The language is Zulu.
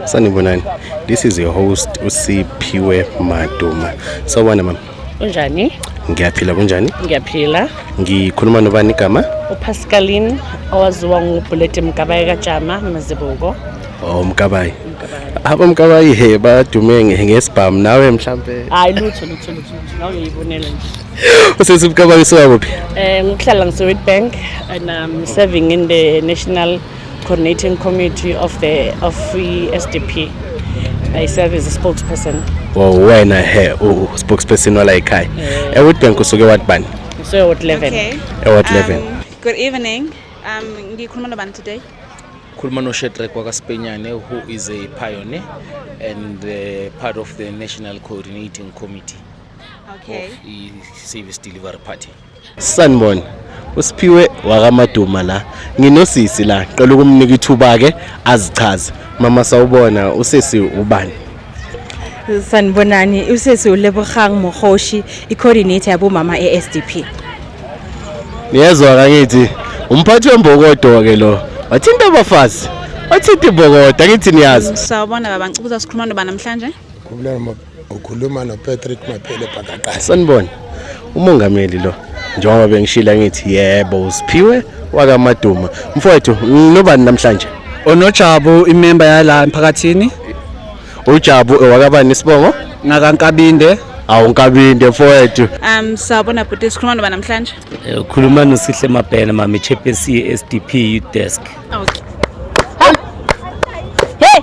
Sanibonani. This is your host uSiphiwe Maduma. Sawubona mama. Unjani? Ngiyaphila, kunjani? Ngiyaphila. Ngikhuluma nobani igama? UPascaline owaziwa nguBullet Mkabayi kaJama Mazibuko. Oh, Mkabayi. Abo Mkabayi he badume ngesibhamu nawe mhlambe. Hayi, lutho lutho lutho lutho. Nawe uyibonela nje. Usesi Mkabayi, usuka kuphi? Ngihlala ngise Witbank and I'm serving in the National Coordinating Committee of the SDP. I serve as a spokesperson. Oh, wena he u spokesperson wala ekhaya. EWitbank usuke ward bani? So Ward 11. Okay. Eward 11. Good evening. Ngikhuluma nobani today? Khuluma noShetrek wakaSpenyane, who is a pioneer and part of the National Coordinating Committee of i-Service Delivery Party. Sanibona. USiphiwe wakaMaduma la. Nginosisi la. Qela ukumnika ithuba ke azichaze. Mama, sawubona, usisi ubani? Sanibonani, usesi uLebogang Mogoshi, i-coordinator yabomama e-SDP. Niyezwa kangithi umphathi wembokodo ke lo. Wathinta abafazi. Wathinta imbokodo, angithi niyazi. Sawubona baba, ngicela sikhuluma nobani namhlanje? Ukhuluma noPatrick Maphele Phakaqasa. Sanibona. Umongameli lo. Njengoba bengishila ngithi yebo, uSiphiwe wakaMaduma. Mfowethu, nobani namhlanje? Onojabu, imember yala emphakathini. UJabu wakabani isibongo? NgakaNkabinde. Awu, Nkabinde mfowethu. Sawubona bhuti, sikhuluma nobani namhlanje? Ukhuluma noSihle Mabhena mami, chairperson ye-SDP Youth Desk. Okay. Hey!